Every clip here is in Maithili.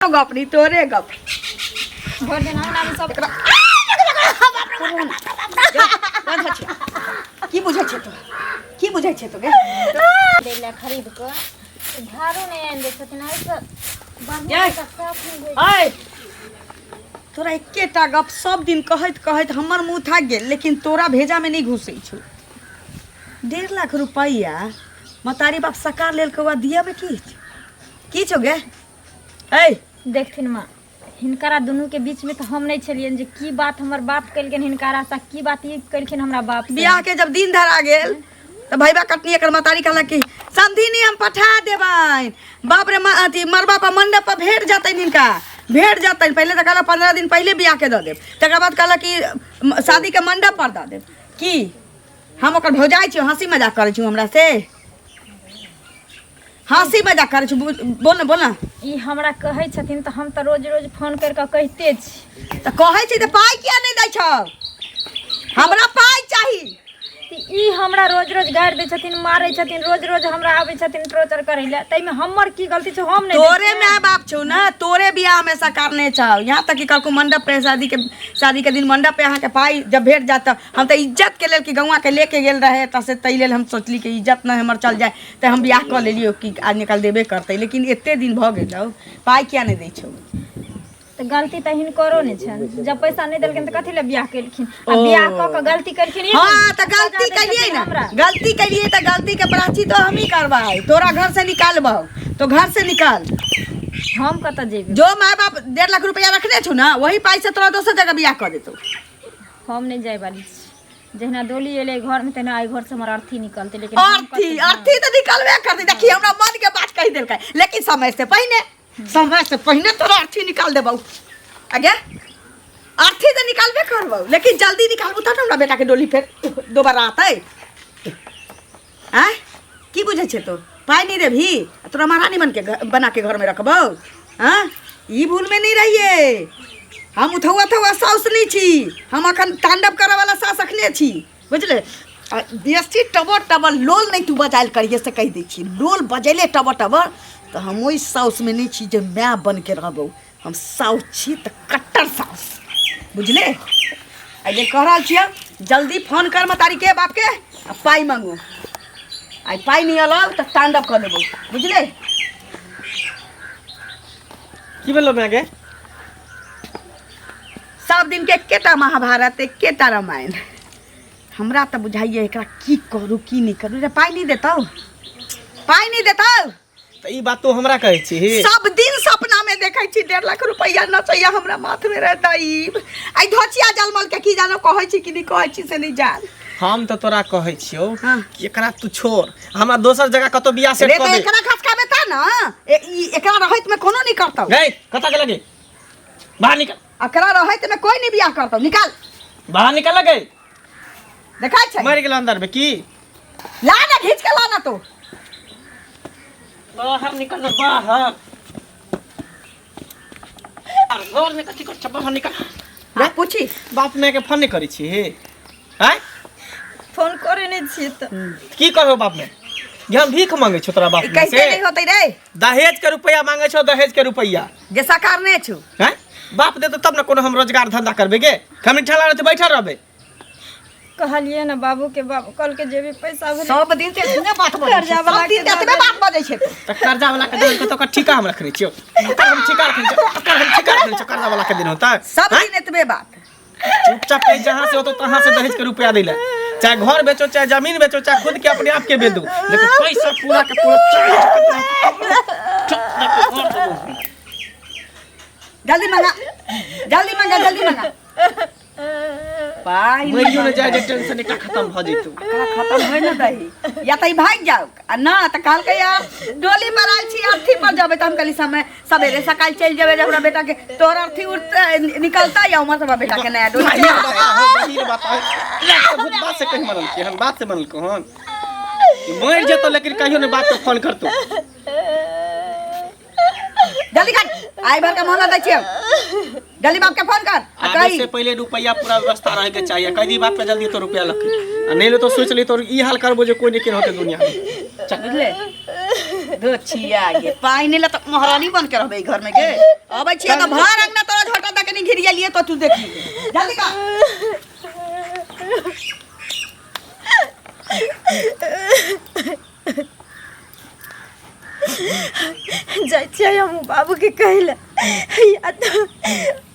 गप नहीं तोरे गप। भरि दिन अंगना में सब की बुझै छै तू, की बुझै छै तू गे? दै लए खरीद कऽ झाड़ू नहि आनि दै छथिन, एहिसँ बढ़िआँ यै। तऽ साफ नहि होइ। ऐ तोरा एकेटा गप सब दिन कहैत कहैत हमर मुँह थाकि गेल, लेकिन तोरा भेजामे नहि घुसै छौ। 1.5 लाख रुपैआ मतारी बाप सकार लेलकै, ओकरा दियाबै की की छौ गे? ऐ देखथिन माँ, हिनकरा दुनूके बीचमे तऽ हम नहि छलियनि जे की बात हमर बाप केलखिन हिनकरा से, की बात ई केलखिन हमरा बाप से। बियाह के जब दिन धरा गेल तऽ भैबा कटनी एकर मतारी कहलक कि समधिनी हम पठा देबनि, बाप रे अथी मरबा पर मंडप पर भेट जतनि, हिनका भेट जतनि। पहिले तऽ कहलक 15 दिन पहिले बियाह के दऽ देब, तकर बाद कहलक कि शादी के मंडप पर दऽ देब। की हम ओकर भौजाइ छी? हंसी मजाक करै छी हमरा से? हंसी मजाक करै छी? बोल ने, बोल ने। ई हमरा कहै छथिन तऽ हम तऽ रोज रोज फोन करि कऽ कहिते छी। तऽ कहै छी तऽ पाइ किया नहि दै छौ? हमरा पाइ चाही। तऽ ई हमरा रोज रोज गारि दै छथिन, मारै छथिन, रोज रोज हमरा आबै छथिन टॉर्चर करै लए, ताहिमे हमर की गलती छै? हम नहि दै तोरे छियै। माय बाप छौ ने, तोरे बियाह में सकारने छौ। यहाँ तक कि कहलको मंडप पे शादी के दिन मंडप पे अहाँके पाइ जब भेट जात, तऽ हम तऽ इज्जत के लेल कि गौआ के लेके गेल रहे तऽ से ताहि लेल हम सोचली कि इज्जत नहि हमर चल जाए, तऽ हम बियाह कऽ लेलियै कि आज निकाल देबे करतै। लेकिन एते दिन भऽ गेल हौ, पाइ किया नहि दै छौ? तऽ गलती तऽ हिनकरो नहि छनि। जब पैसा नहि देलखिन तऽ कथी लए बियाह केलखिन? आ बियाह कऽ कऽ गलती केलखिन ई हाँ, तऽ सजा गलती दै कलियै छथिन ने हमरा। गलती कलियै तऽ गलती के प्रायश्चित तो हमही करबै। तोरा घर से निकालबौ, तो घर से निकाल। हम कतऽ जेबै? जो माय बाप 1.5 लाख रुपया रखने छौ ना, वही पाई से तोरा दोसर जगह बियाह कऽ देतौ। हम नहि जाय वाली छी। जहिना डोली एलै घरमे, तहिना एहि घरसँ हमर अर्थी निकलतै, लेकिन हम अर्थी कतऽ- अर्थी तऽ निकलबे करतै। देखी, हमरा मन के बात कहि देलकै, लेकिन समय से पहिने, समय से पहिने तोरा अर्थी निकाल देबौ। आगे अर्थी तऽ निकालबे करबौ, लेकिन जल्दी निकालबू तब ने हमरा बेटा के डोली फेर दोबारा आतै। आँय, की बुझै छै तो? पाइ नहि देबही आ तोरा महारानी बन के बना के घरमे रखबौ? हाँ, ई भूलमे नहि रहिए। हम उठौआ थौआ साउस नहि छी, हम अखन तांडव करऽ वाला सास अखने छी, बुझले? आ बेसी टबर टबर लोल नहि तू बजायल करिहे से कहि दै छी। लोल बजेले टबर टबर तऽ हम ओहि साउसमे नहि छी जे माय बन के रहबौ। हम साउस छी तऽ कट्टर साउस, बुझले? एहि लेल कह रहल छियै, जल्दी फोन कर मतारी के बापके आ पाइ मांगू। आइ पाइ नहि अलौ तऽ तांडव कऽ देबौ, बुझले? की भेलो माय गे? सब दिन के एकेटा महाभारत, एकेटा रामायण। हमरा तऽ बुझाइए एकरा की करू की नहि करू। रे, पाइ नहि देतौ? पाइ नहि देतौ? तऽ ई बात तू हमरा कहै छी? सब दिन सपना में देखै छी 1.5 लाख रुपैआ नचैया हमरा माथ में रहता। ई आई धोचिया जलमल के की जानो कहै छी कि नहि कहै छी से नहि जान। हम तऽ तोरा कहै छियौ हाँ। कि एकरा तू छोड़, हमरा दोसर जगह कतौ बियाह सेट रे कऽ तऽ दे। एकरा खसकाबे ता ना, ई एकरा रहैत में कोनो नहीं करतौ। गई, कतऽ गेल गे? बाहर निकल। एकरा रहैत में कोई नहीं बियाह करतौ। निकाल। बाहर निकल गई। देखै छै। मरि गेल अंदर में की? ला ना, घीच के ला ना तू। बाहर निकल ना, बाहर। घर में कथी कर छ? बाहर निकल। हाँ, पूछी। बाप माय के फोन नहीं करै छी? आँय? फोन करे नहि छियै तऽ। की कहबो बाप माय जे हम भीख मांगे छौ तोरा बाप ई माय कहिते से? नहीं होतै रे। दहेज के रुपया मांगे छौ, दहेज के रुपया। जे साकार नहि छौ। हैं? बाप देतो तब ने कोनो हम रोजगार धंधा करबे गे। हम ठेला रहते बैठल रहबे। कहलियै ने बाबू के, बाबू कहलकै जे भी पैसा भेलै सब दिन से एतने बात बजै छै। कर्जा वाला सब दिन के से एतबे बात बजै छै। तऽ कर्जा वाला के देन के तो ओकर ठीका हम रखने छियौ। ओकर हम ठीका रखने छियौ, ओकर हम ठीका रखने छियौ। कर्जा वाला के दिन होता सब दिन एतबे बात। चुपचाप कहीं जहाँ से होतो तहाँ से दहेज के रुपया दै ले, चाहे घर बेचो, चाहे जमीन बेचो, चाहे खुद के अपने आप के बेच दो, लेकिन पैसा पूरा के पूरा चाहिए। जल्दी मंगा, जल्दी मंगा, जल्दी मंगा पाइ। मरियो ने जाए जे टेंशन एकटा खत्म भऽ जेतौ। एकरा खत्म होइ ने दही, या तऽ ई भागि जाउ आ ना तऽ कहलकै यार डोली पर आयल छी, अर्थी पर जेबै। तऽ हम कहली समय सबेरे सकाल चलि जेबै, जे हमरा बेटा के तोहर अर्थी उठते निकलता या उम्हर से हमरा बेटा के नया डोली चलि जेतै। बहिन बात बात से कहीं मनल की हन, बात से मनल को हन मरि जेतौ, लेकिन कहियो ने बात के फोन करतौ। जल्दी कर, आई भर का मोहलत दै छियौ। जल्दी बाप के फोन कर आ आबे कही से पहले रुपया पूरा व्यवस्था रहे के चाहिए। कह दी बाप के जल्दी तो रुपया लख आ नहीं ले तो सोच ली तो ई हाल करबो जे कोई नहीं होते दुनिया में। बुझले? धो छिया गे पाइ नहि ले तऽ महारानी बन के रहबै घर में गे। अबै छियै तऽ भर अंगना तोरा झोटा दऽ के नहीं घिरियलियै तऽ तू देखी जल्दी कर। जाइ छियै हम बाबूके कहै लए, या तऽ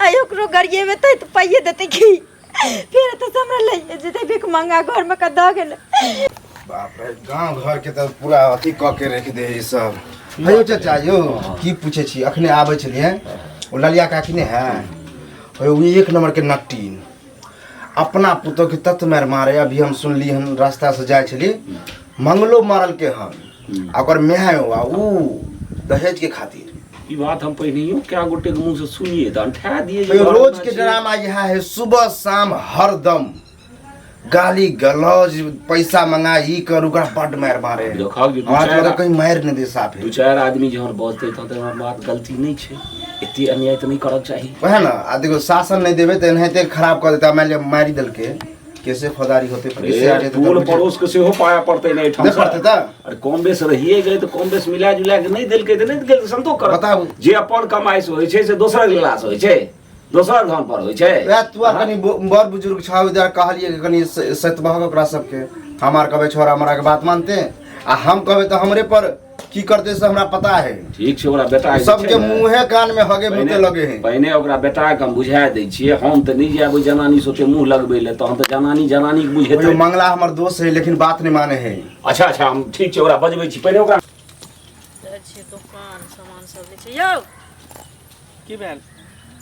आइ ओकरो गरिएबै तऽ पाइए देतै की फेर एतऽसँ हमरा लैए जेतै भीख मंगा घरमे कऽ दऽ गेलै। बाप रे, गाँव घर के तऽ पूरा अथी कऽ के रखि दे है सब। हेयो चाचा यौ, की पूछे छी, अखने आबै छलियै ओ ललिया काकी नहि है, ओ एक नंबर के नट्टीन अपना पुतोह के तत मारि मारे। अभी हम सुनली हन रास्ता से जाइ छली मंगलो मारल के हन आ ओकर माय आ ऊ दहेज के खातिर। ई बात हम पहिनहियो कए गोटे के मुँह से सुनिए तऽ अंठा दिए जे यो घर रोज में के छी। ड्रामा यहाँ है, सुबह शाम हरदम गाली गलौज, पैसा मंगा, ई कर ओकरा बड मारि मारे। देखहक जे दू हमरा चारि तऽ कहीं मारि नहि दे साफे। दू चारि आदमी जहन बजतै तहन तऽ एहिमे बात गलती नहि छै, एते अन्याय तऽ नहि करक चाही। वएह ने, आ देखो शासन नहि देबै तऽ एनाहिते खराब कऽ देतै। मानि लिअ मारि देलकै, केसे फौजदारी होतै, पुलिस आ जेतै, टोल पड़ोस के सेहो पाया पड़तै ने एहिठाम नहि पड़तै तऽ? अरे कम बेस रहिए गेलै तऽ कम बेस मिला जुला के नहि देलकै तऽ नहि देलकै, संतोष कर। बताबू। जे अपन कमाइ से होइ छै से दोसरक लेला से होइ छै, दोसरक धन पर होइ छै। वएह तू आर कनि बड़ बुजुर्ग छह, ओहि दुआरे कहलियै कि कनि सतबहक ओकरा सबके। हम आर कहबै छोरा मरा के बात मानते, आ हम कहबै तऽ हमरे पर की करते से हमरा पता है। ठीक छै, ओकरा बेटा के जे सबके छै ने, मुँहे कान में हगे मुते लगे है। पहिने ओकरा बेटा के हम बुझा दै छियै, हम तऽ नहि जायब ओहि जनानी से ओते मुँह लगबै लए, तहन तऽ जनानी जनानी के बुझेतै। ओहि मंगला हमर दोस्त है, लेकिन बात नहीं माने है। अच्छा अच्छा, हम ठीक छै ओकरा बजबै छी पहिने ओकरा। जाइ छियै दोकान, सामान सब लै छै यौ। की भेल?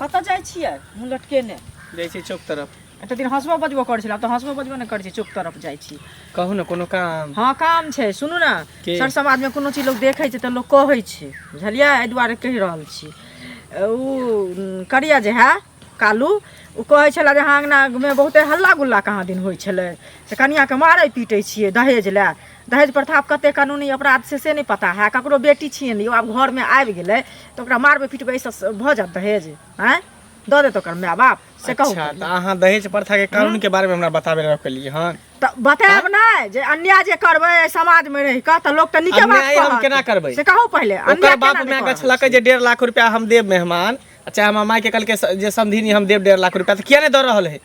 कतऽ जाइ छियै मुँह लटकेने? जाइ छियै चौक तरफ। एते दिन हँसबो बजबो करै छलै, आब तऽ हँसबो बजबो नहि करै छै। चौक तरफ जाइ छी? कहू ने, कोनो काम? हँ काम छै, सुनू ने। की? सर समाजमे कोनो चीज लोक देखै छै तऽ लोक कहै छै, बुझलियै? एहि दुआरे कहि रहल छी। ओ करिया जे है कालू, ओ कहै छलै जे अहाँ अङ्गनामे बहुते हल्ला गुल्ला कहाँ दिन होइ छलै, से कनिआँके मारै पीटै छियै दहेज लए। दहेज प्रथा कते कानूनी अपराध छै से नहि पता है? ककरो बेटी छियै ने यौ, आब घरमे आबि गेलै तऽ ओकरा मारबै पीटबै, एहिसँ भऽ जायत दहेज? आँय, दऽ देत ओकर माय बाप से कहू? अच्छा, तऽ अहाँ दहेज प्रथा के कानून के बारे में हमरा बताबे लए रखलियै हन? तऽ बतायब नहि जे अन्याय जे करबै एहि समाजमे रहि कऽ तऽ लोक तऽ नीके बात अन्याय हम कहत। केना करबै? से कहू पहिले, ओकर अन्याय बाप केना नहि माय कऽ रहल गछलकै छी? जे 1.5 लाख रुपया हम देब मेहमान, चाहे हमरा माय के कहलकै जे समधिनी हम देब 1.5 लाख रुपया, तऽ किया नहि दऽ रहल है?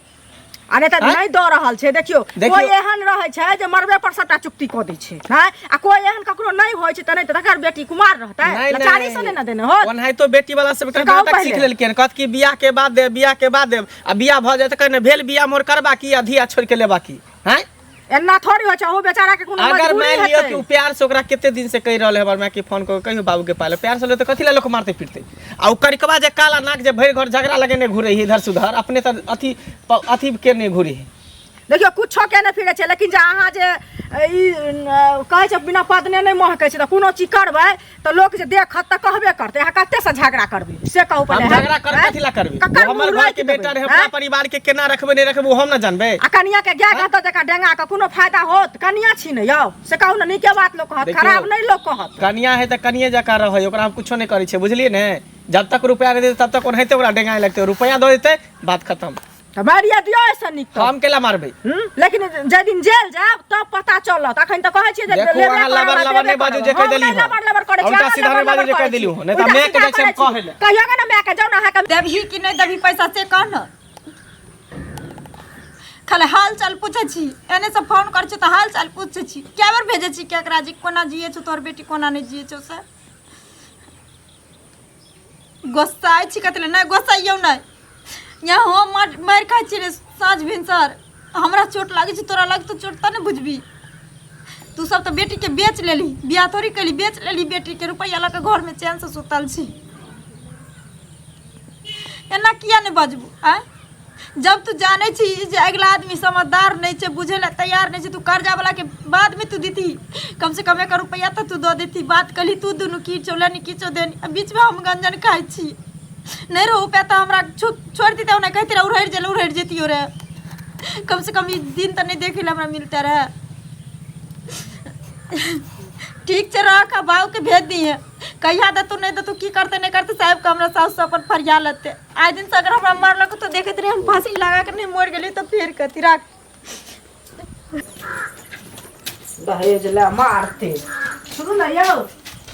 अरे तऽ नहि दऽ रहल छै। देखियौ, देखियौ। कोइ एहन रहै छै जे मरबे पर सबटा चुक्ति कऽ दै छै, हँ, आ कोइ एहन ककरो नहि होइ छै तऽ नहि तऽ तकर बेटी कुमार रहतै, नहीं, लाचारी से नहि ने देने होत। ओनाहितो बेटी वाला सब से कहू नाटक पहिले। सीख लेलकै हन। कहत कि बियाह के बाद देब, बियाह के बाद देब, आ बियाह भऽ जाय तऽ कहने भेल बियाह मोर करबा की आ धिया छोड़ के लेबा की हैं? एना थोड़ी होइ छै, अहू बेचारा के कोनो अगर मजबूरी मान लियो हेतै। कि उ प्यार से ओकरा कते दिन से कहि रहल है हमर माय के फोन कऽ के कहियो बाबू के पाले प्यार से ले, तऽ कथी ला लोक मारते पीटते? आ उ करिकवा जे काला नाक जे भरि घर झगड़ा लगेने घुरे है इधर से उधर, अपने तऽ अथी अथी के नहीं घुरे है। देखियौ, कुछो के नहि फिरै छै, लेकिन जे अहाँ जे ई कहै छै बिना पदने नहि महकै छै, तऽ कोनो चीज करबै तऽ लोक जे देखत तऽ कहबे करतै। अहाँ कते से झगड़ा करबै से कहू हम पहिले। झगड़ा कर आँय? कथी ला करबै? ककर वो हमर मुँह घर के रोकि बेटा देबै, रहे, अपना आँय? परिवार के केना रखबै नहि रखबै ओ हम न जानबै। आ कनिया के गाय गहतो जकाँ डेंगा कऽ कोनो फायदा होत? कनिया छी ने यौ, से कहू ने, नीके बात लोक कहत, देखियौ, खराब नहि लोक कहत। कनिया है तऽ कनिये जकाँ रहै, ओकरा हम कुछो नहि करै छियै, बुझलियै ने? जब तक रुपया नहि देतै तब तक ओनाहिते ओकरा डेंगाए लगतै, रुपया दऽ देतै बात खत्म। तऽ मारिए दियौ एहिसँ नीक तऽ। हम केला मारबै? लेकिन जाहि दिन जेल जायब तब पता चलत। अखन तऽ कहै छियै जे देखू, लेबे अहाँ करब लबर आ लबर देबे नहि बाजू करब। जे कहि हम देली नहि हँ। लबर लबर करै छी, उल्टा अहाँ सीधा नहि लबर बाजू जे लबर कहि करै देली छी। हँ। नहि तऽ उल्टा मायके सीधा जाइ छै हम करै छी। कहै लए। कहियौ ने मायके, जाउ ने अहाँके देबही कि नहि देबही पैसा से कह ने। खाली हाल चाल पूछै छी, एने से फोन करै छी तऽ हाल चाल पूछै छी। कए बेर भेजै छी केकरा जे कोना जियै छौ तोहर बेटी, कोना नहि जियै छौ से। गोस्साइ छी कथी लए? नहि गोस्सैयौ नहि। यहाँ हम मारि खाइ छी रे साँझ भिनसर, हमरा चोट लागै छै, तोरा लगतौ चोट तऽ नहि बुझबी। तू सब तऽ बेटीके बेच लेलही, बियाह थोड़ी केलही, बेच लेलही बेटीके, रुपैआ लऽ कऽ घरमे चैनसँ सुतल छी। एना किया नहि बजबू आँय? जब तू जानै छी जे अगिला आदमी समझदार नहि छै, बुझै लए तैयार नहि छै, तू कर्जावलाके बादमे तू देती, कम से कम एकर रुपैआ तऽ तू दऽ देती। बात कली तू दुनू किछो लेनी किछो देनी, आ बीचमे हम गंजन खाइ छी। नहि रहो रुपैआ तऽ हमरा छोड़ि देते, ओना कहते रहे उड़हरि जेल उड़हरि जैतियो रहे, कम से कम ई दिन तऽ नहि देखै लए हमरा मिलते रहे। ठीक छै, रख आ बाबूके भेज दिहे। कहिया देतौ नहि देतौ, की करतै नहि करतै, साहेबके हमरा साउस अपन फरिया लेतै। आइ दिनसँ अगर हमरा मारलक तऽ देखैत रही, हम फाँसी लगा कऽ नहि मरि गेली तऽ फेर कथी। राख। दहेज लए मारते। सुनू ने यौ,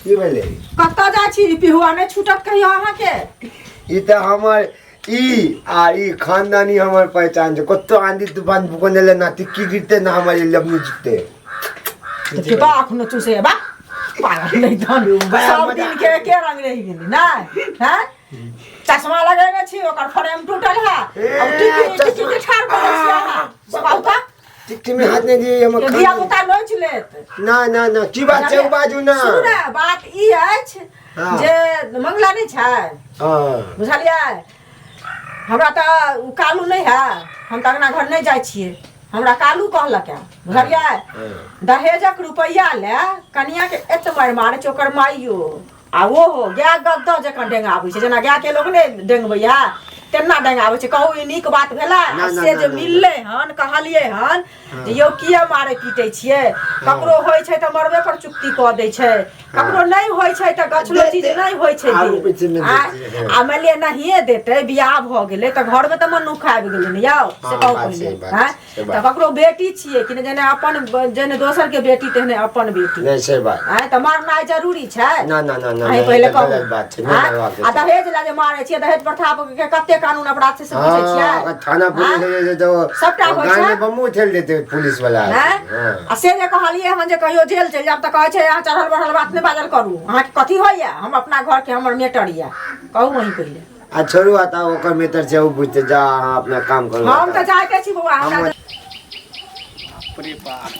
की भेलै? कतऽ जाइ छी? पिहुआ नहि छूटत कहियो अहाँके। ई तऽ हमर ई आ ई खानदानी हमर पहचान छै। कतो आंधी तूफान फूकन एलै ना टिक्की गिरते ना हमर ई लबनी जुटते। तऽ बा अखनो चूसे बा पागल नहि धन सब दिन के एके रंग रहि गेली नहि हैं। चश्मा लगेने छी, ओकर फ्रेम टूटल है। अब टिकी टिकी के ठाड़ करै छी अहाँ कहू तऽ। टिक्की में हाथ नहीं दिए हमर। धिया पुता नोचि लेत। ना ना ना, की बात छै? ओ बाजू ना। सुनू ने, बात ई अछि जे मंगला नहि छै। हाँ। बुझलियै? हमरा तऽ ओ कालू नहि है, हम तऽ अंगना घर नहि जाइ छियै। हमरा कालू कहलक है, बुझलियै, दहेजक रुपैआ ले कनिया के एत मारि मारै छै ओकर माइयो आ ओहो गाय गद्दा जकाँ डेंगाबै छै, जेना गायके लोक नहि डेंगबैया तेना डेंगाबै छै। कहू ई नीक बात भेलै? ना, ना, से ना, जे ना, मिललै हन, कहलियै हन जे यौ किया मारै पीटै छियै? ककरो होइ छै तऽ मरबे पर चुक्ति कऽ दै छै, ककरो नहि होइ छै तऽ गछलो चीज नहि होइ छै। आगू देल। पीछे नहि दै छै, आ मानि लिअ नहिए देतै, बियाह भऽ गेलै तऽ घरमे तऽ मनुख आबि गेलै ने यौ, से हाँ, कहू बात पहिले। सही बात आँय? छै, तऽ ककरो बेटी छियै कि नहि, जेना अपन जेने दोसर के बेटी तेहने अपन बेटी। नहीं सही बात। आँय, तऽ मारनाइ जरूरी छै? ना ना ना ना। अहीं नहीं, पहिले ई तऽ कहू। गलत बात छै, नहि आँय? मारबाक आ छै। दहेज लए जे मारै छियै, दहेज प्रथा के कते कानून अपराध छै से बुझै छियै? हाँ, अगर थाना पुलिस आँय? जे तो सबटा होइ गाय छै? में बम्बू ठेल देते पुलिस वाला। आँय? हाँ। आ से जे कहलियै हन जे कहियो जेल चलि जायब तऽ कहै छै अहाँ चढ़ल बढ़ल बात नहि बाजल करू, अहाँके कथी होइया, हम अपना घरके हमर मेटर यऽ। कहू वहीं पहिले। आ छोड़ू, आता ओकर मेटर छै, ओ बुझते। जा अहाँ अपना काम करू। हम तऽ जाइते छी बौआ, हमरा बाप रे बाप,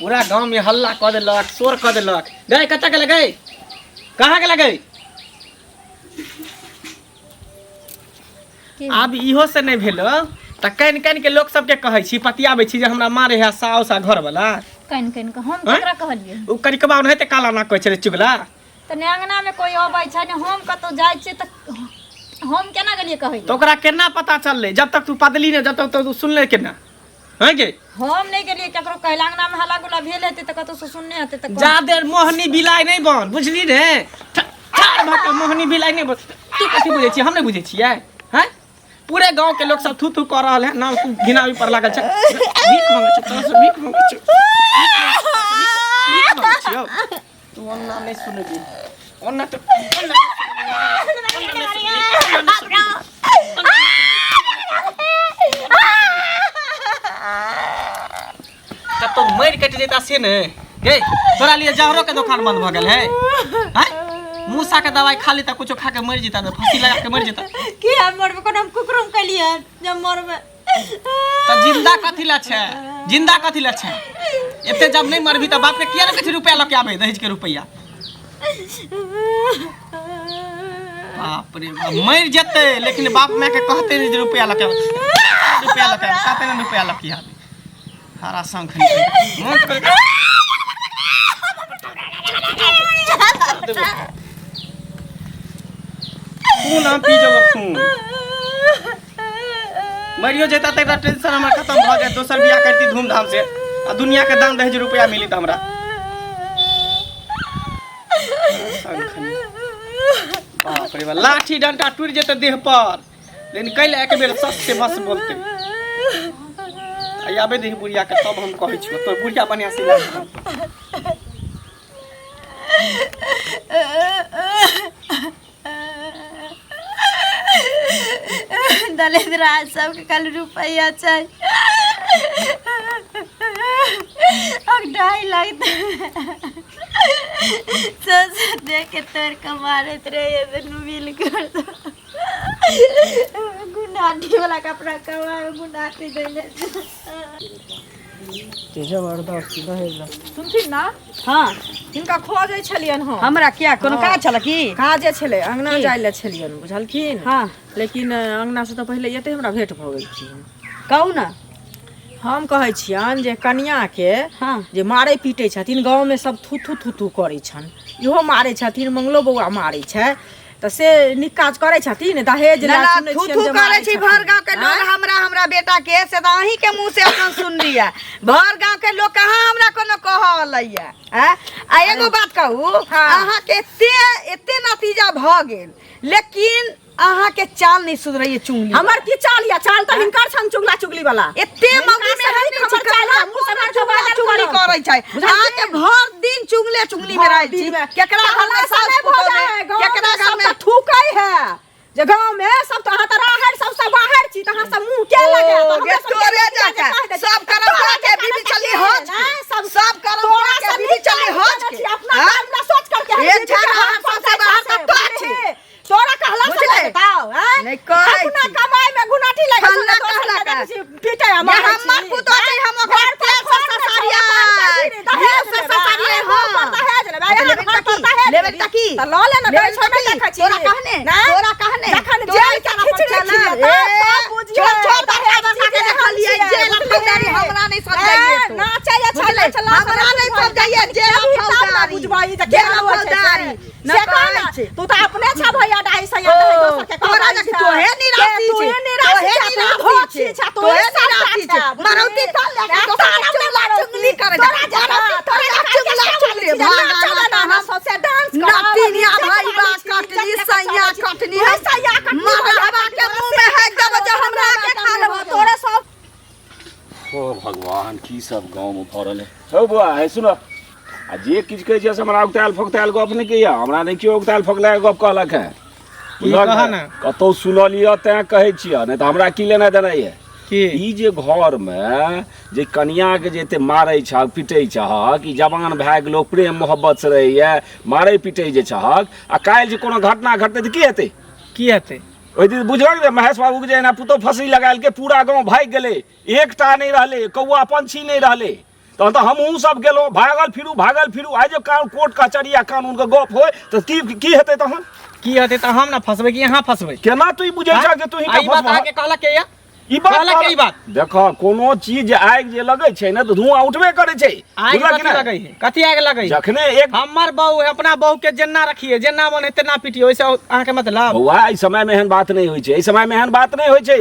पूरा गाँव में हल्ला कऽ देलक, शोर कऽ देलक। गई कतऽ गेलै? गई कहाँ गेलै? गई आब इहो से नहि भेल तऽ कानि कानि के लोक सबके कहै छी, पतियाबै छी जे हमरा मारे है साउस आ घरवला। कानि कानि कऽ हम आँय? ककरा कहलियै? ओ करिकबा ओनाहिते काला नाक कहै छलै चुगला। तऽ ने अंगना में कोई अबै छै ने हम कतौ जाइ छियै, तऽ हम केना गेलियै कहै तऽ ओकरा केना पता चललै? जब तक तू पदली ने, जब तक तू सुनले केना हैं गे? हम नहि गेलियै ककरो कहै लए। अंगना में हल्ला गुल्ला भेल हेतै तऽ कतौ से सुनने हेतै तऽ जा देर मोहनी बिलाइ नहि बन, बुझली ने? ठाढ़ भऽ कऽ मोहनी बिलाइ नहि बन। तू कथी बुझै छियै? हम नहि बुझै छियै हैं? पूरे गांव के लोग सब थू थू कऽ रहल है, नाम तू घिनाबी पर लागल छै। भीख मांगै छै तोरा से, भीख मांगै छै, भीख मांगै छियौ। तू ओन्ना नहि सुनबी, ओन्ना तऽ ओन्ना नहि सुनबी, ओन्ना नहि सुनबी। कतौ मरि कटि जेता से ने गे। तोरा लिए जहरो के दुकान बंद भऽ गेल है हैं? मूसा के दवाई खा लेता, कुछो खा के मरि जेता, तऽ फांसी लगा के मरि जेता। की हम मरबै? कोनो हम कुकरुम केलियै जब मरबै? तऽ जिंदा कथी ला छै? जिंदा कथी ला छै? एते जब नहीं मरबी तऽ बाप के किया ने कहै छै रुपया लऽ के आबे, दहेज के रुपया? बाप रे बाप, मरि जेतै लेकिन बाप माय के कहते नहीं जे रुपया लऽ के आबे, रुपया लऽ के आबे, कहते नहीं रुपया लऽ के आबे। हरा शंख मोट कर खून हम पी जेबो खून। मरियो जेता तऽ एकटा टेंशन हमर खत्म भऽ जायत, दोसर बियाह करती धूमधाम से आ दुनिया के दान दहेज रुपया मिली तऽ हमरा। बाप रे बाप, लाठी डंटा टूटि जेतै देह पर लेकिन कैले एक बेर सस से बस बोलते। आ आबे दही बुढ़िया के तब हम कहै छियौ तोर बुढ़िया बढ़िया से इलाज करतौ। दलिद्रा सबके कल रुपैआ छै और 2.5 लाख सोच देख के तोड़ के मारैत रहे दुनू मिल कर। गुनाटी वाला कपड़ा कमाए गुनाटी दैले। जबरदस्त दहेज ला। सुनथिन ना? हाँ। हिनका खोजै छलियनि हम। हमरा किया, कोनो काज छल की? काजे छलै, अंगना जाइ लए छलियनि, बुझलखिन? हाँ। लेकिन अंगना से तऽ पहिले एते हमरा भेंट भऽ गेलखिन। कहू ने। हम कहै छियनि जे कनियाके हाँ। जे मारै पीटै छथिन, गाँवमे सब थू थू थू थू करै छनि, इहो मारै छथिन, मंगलो बौआ मारै छै, तऽ से नीक काज करै छथिन? दहेज ना लए ना सुनै थू छियनि थू जे करै मारै छी छथिन। भर गांव के लोग हमरा हमरा बेटा के, से तऽ अहीं के मुंह से अखन सुनलियै। भर गांव के लोग कहाँ हमरा कोनो कहलैया? आँय? आ एगो बात कहू? हाँ। अहाँ के एते एते नतीजा भऽ गेल लेकिन अहाँ के चाल नहीं सुधरैये चुंगली हमर की चाल या चाल तऽ हिनकर छन चुगला चुगली वाला एते मौगी में हिनका नहीं हमर चाल या, मुँह से चुगला चुगली करै छै अहाँ के भर दिन चुगले चुगली में रहै छी केकरा घर में सास पुतोह में केकरा घर में थूकै है जे गाँव में सब तऽ अहाँ तऽ राहर सब सब बाहर छी तऽ अहाँ सब मुँह के लगे ओ, गे तोरे जाके सब करम के बीबी चली हज सब सब करम तोरा के से बीबी चली हज के अपना हाँ? काम ना सोच करके हम एक बीबी के झाड़ा हाथ हम पर सबसे बाहर से तऽ तो छी। तोरा कहला से बुझले? बताओ हैं? नहीं कहै अपना छी। कमाई में गुनाठी लगे फल्ला कहला का। पीटे हमार ये हमर पुतोह छै हम ओकरा तेल से ससारियै तेल से ससारियै हम दहेज लेबै लेबै तऽ की? लेबै तऽ की? तऽ लऽ ले ना लेबै कहै तऽ छै की? देखै छी तोरा कहने तोरा कहने जखन तोरा जेल के इशारा पर खिचड़ी चलल। छियै, ए, तब बुझियै, छोड़ छोड़ दहेज बड़का बड़का के चीजे देखलियै हम जेल छियै, फौजदारी हमरा नहीं समझाइए ए, तू नाचै अच्छा बुझले? चला हमरा नहीं समझाइए जेल फौजदारी बुझबाई जे जेल केना होइ छै से। फौजदारी न से कह कहै ना, छै। तू तऽ अपने छा भैया ढाई सौ या ढाई दोसर के तोरा कहबै जखन छा। तोहे निराशी के छै तोहे निराशी तोहे छा, तू निराशी धोखी छै छा, तोहे तोहे निराशी छै सभटा छा, मारौती तल लए के दोसर के चुगला चुगली करै छै तोरा जरा तोरा चुगला चुगली नतिनिया भाई बा कटनी सैया कटनी सैया कटनी, मरहबा के मुंह में है दब जो हमरा के खा लेबो तोरा सब ओ भगवान की सब गाँव में भरल है हौ बौआ है सुन आ जे किछु कहै छियै से हमरा उगतायल फोकतायल गप नहि कहिया हमरा नहि केओ उगतायल फोकतायल गप कहलक है बुझलक कह ने? ने? कतहु सुनलियै तैं कहै छियै नहि तऽ हमरा की लेना देना यऽ की ई जे घरमे जे कनियाके जे एते मारै छहक पिटै छहक ई जवान भए गेलो प्रेम मोहब्बत से रहैए मारै पिटै जे छहक आ काल्हि जे कोनो घटना घटतै तऽ की हेतै की हेतै ओहि दिन बुझलक जे महेश बाबूके जे एना पुतोह फँसरी लगायल पूरा गाँव भागि गेलै एकटा नहि रहलै कौआ पंछी नहि रहलै तहन तऽ हमहूँ सब गेलहुँ भागल फिरू भागल फिरू आइ जे कोर्ट कचहरी आ कानूनके गप होय तऽ की की हेतै तहन की हेतै तऽ हम ना फंसबै कि अहाँ फंसबै केना तू ई बुझै छह जे तू आ ई बात अहाँके कहलक के या ई बात कहलक ई बात देखऽ कोनो चीज आगि जे लगै छै ने तऽ धुआं उठबे करै छै आगि बुझलक कथी कि नहि? लगै है कथी आगि लगै है जखने एक हमर बहू है अपना बहू के जेना रखिए जेना मन है तेना पीटिए ओइसे अहाँके मतलब बौआ एहि समय मे एहन बात नहि होइ छै एहि समय मे एहन बात नहि होइ छै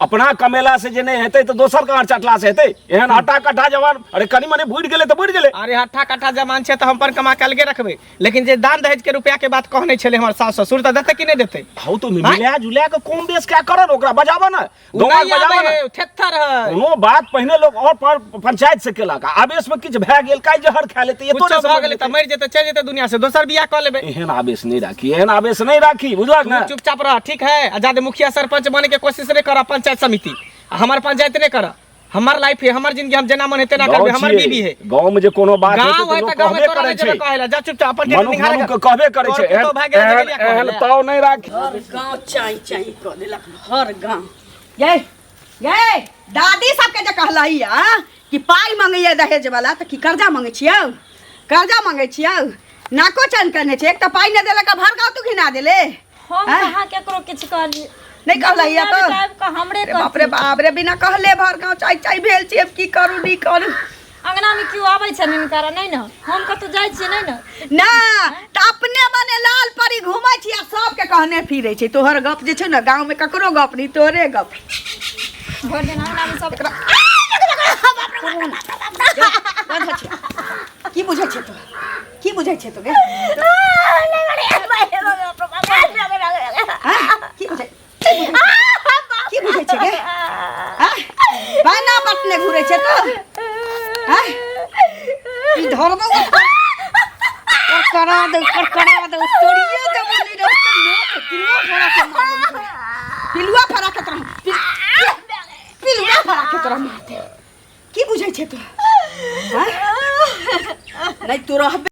अपना कमेला से जे नहि हेतै तऽ दोसर के चटला से हेतै एहन हट्टा कट्ठा जवान अरे कनि मनि बुड़ि गेलै तऽ बुड़ि गेलै अरे हट्ठा कट्ठा जमान छै तऽ हम अपन कमा के अलगे रखबै लेकिन जे दान दहेज के रुपया के बात कहने छलै हमर सास ससुर तऽ देतै कि नहि देतै हौ तो मिला जुला के कम बेस क्या करन ओकरा बजाबऽ ने ओ गौआ नहि बजाबऽ आबै ने है थेथर है कोनो बात पहिने लोग और पर पंचायत से केलक आ आवेश में किछु भए गेल काल्हि जहर खा लेतै एतो कुछो नहि भऽ समझ गेलै तऽ लेतै। मरि जेतै चलि जेतै दुनिया से दोसर बियाह कऽ लेबै एहन आवेश नहि राखी एहन आवेश नहि राखी बुझलक ने तू चुपचाप रह ठीक है आ जादे मुखिया सरपंच बने के कोशिश नहीं कर पंचायत समिति आ हमर पंचायत नहीं कर हमर लाइफ है हमर जिंदगी हम जेना मन है तेना गाँव करबै हमर छियै। बीबी है गाँव में जे कोनो बात हेतै गाँव तऽ है लोक तऽ गाँव में कहबे तोरा करै नहि जेबै छै कहै लए जा चुपचाप अपन टेंट मनुख निहारे मनुख के कहबे करै छै तोहर एहन पुतोह भए गेलै एहन तऽ गेलियै एहन कहै लए। ताव नहि राखी हर गांव चाई चाई कऽ देलक हर गांव ये ये दादी सबके जे कहलही आ कि पाइ मंगैया दहेज वाला तऽ की कर्जा मंगै छियौ कर्जा मंगै छियौ नाको चैन करने छै एक तऽ पाइ नहि देलक आ भर गाँव तू घिना देले हम आँय? कहाँ केकरो किछु कहलियै नहि कहलही दुनिया तऽ में आबि कऽ हमरे अरे बाप रे कहथिन। बाप रे बिना कहले भर गाँव चाय चाय भेल छी अब की करू नहि करू अंगना में केओ आबै छै हिनकर नहि ने हम कतौ जाइ छियै नहि ने ना तऽ अपने मने लाल परी घूमै छी आ सबके कहने फिरै छै तोहर गप जे छै ने गाँव में ककरो गप नहि तोरे गप भरि दिन अंगना में सब की बुझै छै तू की बुझै छै तू गे हाँ? की बुझै की बुझै छै गे हाँ? बाना बटने घुरै छै तो हाँ? ई धरबो करकरा दे करकरा दे तोड़िए देबो नहीं रे पिलुआ फड़ा के मार देबो। पिलुआ फड़ा के तोरा पिलुआ फड़ा के तोरा मारते की बुझै छै तू हाँ? नहीं तू रहबे